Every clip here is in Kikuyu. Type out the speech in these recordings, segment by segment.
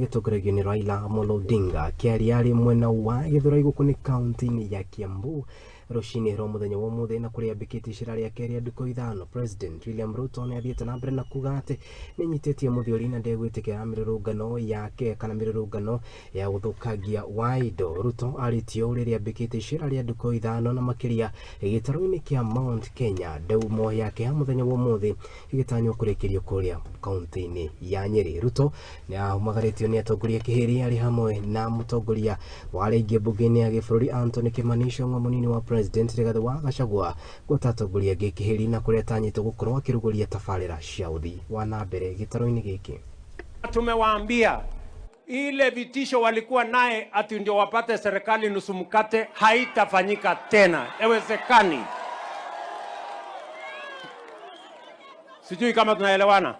Gĩtongoragio nĩ Raila Amolo Odinga. Akĩaria arĩ mwena wa Gĩthũrai gũkũ nĩ kaunti-inĩ ya Kiambu rũcinĩ rwa mũthenya wa ũmũthĩ, na kũrĩa ambĩkĩtie icera rĩake rĩa ndukũ 5, President William Ruto nĩ athiĩte na mbere na kuga atĩ nĩ anyitĩtie mũthiori na ndegwĩtĩkĩra mĩrũrũngano yake kana mĩrũrũngano ya ũthũkangia wa indo. Ruto arĩtie ũũ rĩrĩa ambĩkĩtie icera rĩa ndukũ 5 na makĩria gĩtarũ-inĩ kĩa Mount Kenya, ndeumo yake ya mũthenya wa ũmũthĩ ĩgĩtanywo kũrĩkĩrio kũrĩa kaunti-inĩ ya Nyĩrĩ. Ruto nĩ ahumagarĩtio nĩ atongoria kĩhĩri arĩ hamwe na mũtongoria wa arĩa aingĩ mbunge-inĩ ya gĩbũrũri Anthony Kimani Ichung'wa, mũnini wa President Rigathĩ wa Gachagua, gwata atongoria angĩ kĩhĩri, na kũrĩa atanyĩtwo gũkorwo akĩrugũria tabarĩra cia ũthii wa na mbere gĩtarũ-inĩ gĩkĩ. Tumewaambia ile vitisho walikuwa naye ati ndio wapate serikali nusu mkate haitafanyika tena, haiwezekani. Sijui kama tunaelewana.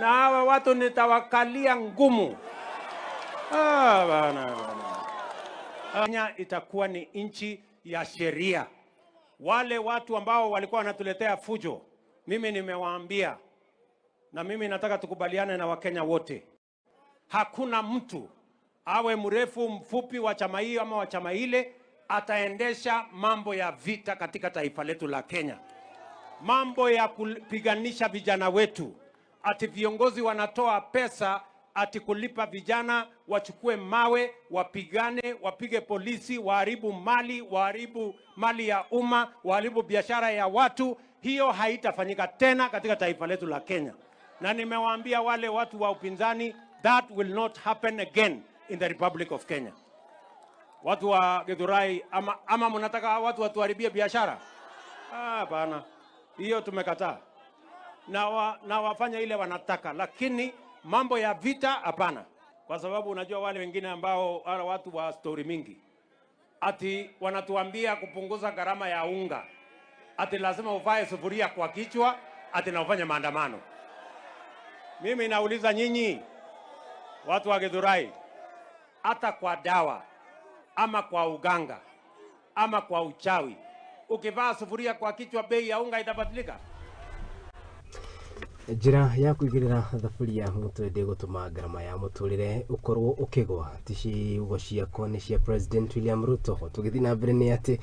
Na hawa watu nitawakalia ngumu. Ah, bana, bana. Kenya itakuwa ni nchi ya sheria. Wale watu ambao walikuwa wanatuletea fujo, mimi nimewaambia, na mimi nataka tukubaliane na Wakenya wote, hakuna mtu awe mrefu mfupi wa chama hiyo ama wa chama ile ataendesha mambo ya vita katika taifa letu la Kenya, mambo ya kupiganisha vijana wetu, ati viongozi wanatoa pesa ati kulipa vijana wachukue mawe wapigane, wapige polisi, waharibu mali, waharibu mali ya umma, waharibu biashara ya watu. Hiyo haitafanyika tena katika taifa letu la Kenya, na nimewaambia wale watu wa upinzani, that will not happen again in the Republic of Kenya. Watu wa Githurai, ama mnataka watu watuharibie biashara? Ah, bana, hiyo tumekataa na wafanya ile wanataka, lakini mambo ya vita hapana, kwa sababu unajua wale wengine ambao wale watu wa stori mingi ati wanatuambia kupunguza gharama ya unga, ati lazima uvae sufuria kwa kichwa, ati na ufanye maandamano. Mimi nauliza nyinyi watu wa Githurai, hata kwa dawa ama kwa uganga ama kwa uchawi, ukivaa sufuria kwa kichwa, bei ya unga itabadilika? Njĩra ya kũigĩrĩra thaburia mũtwe ndĩgũtũma ngarama ya mũtũrĩre ũkorwo ũkĩgwa, ti ciugo ciakwa, nĩ cia President William Ruto. Tũgĩthiĩ na mbere nĩ atĩ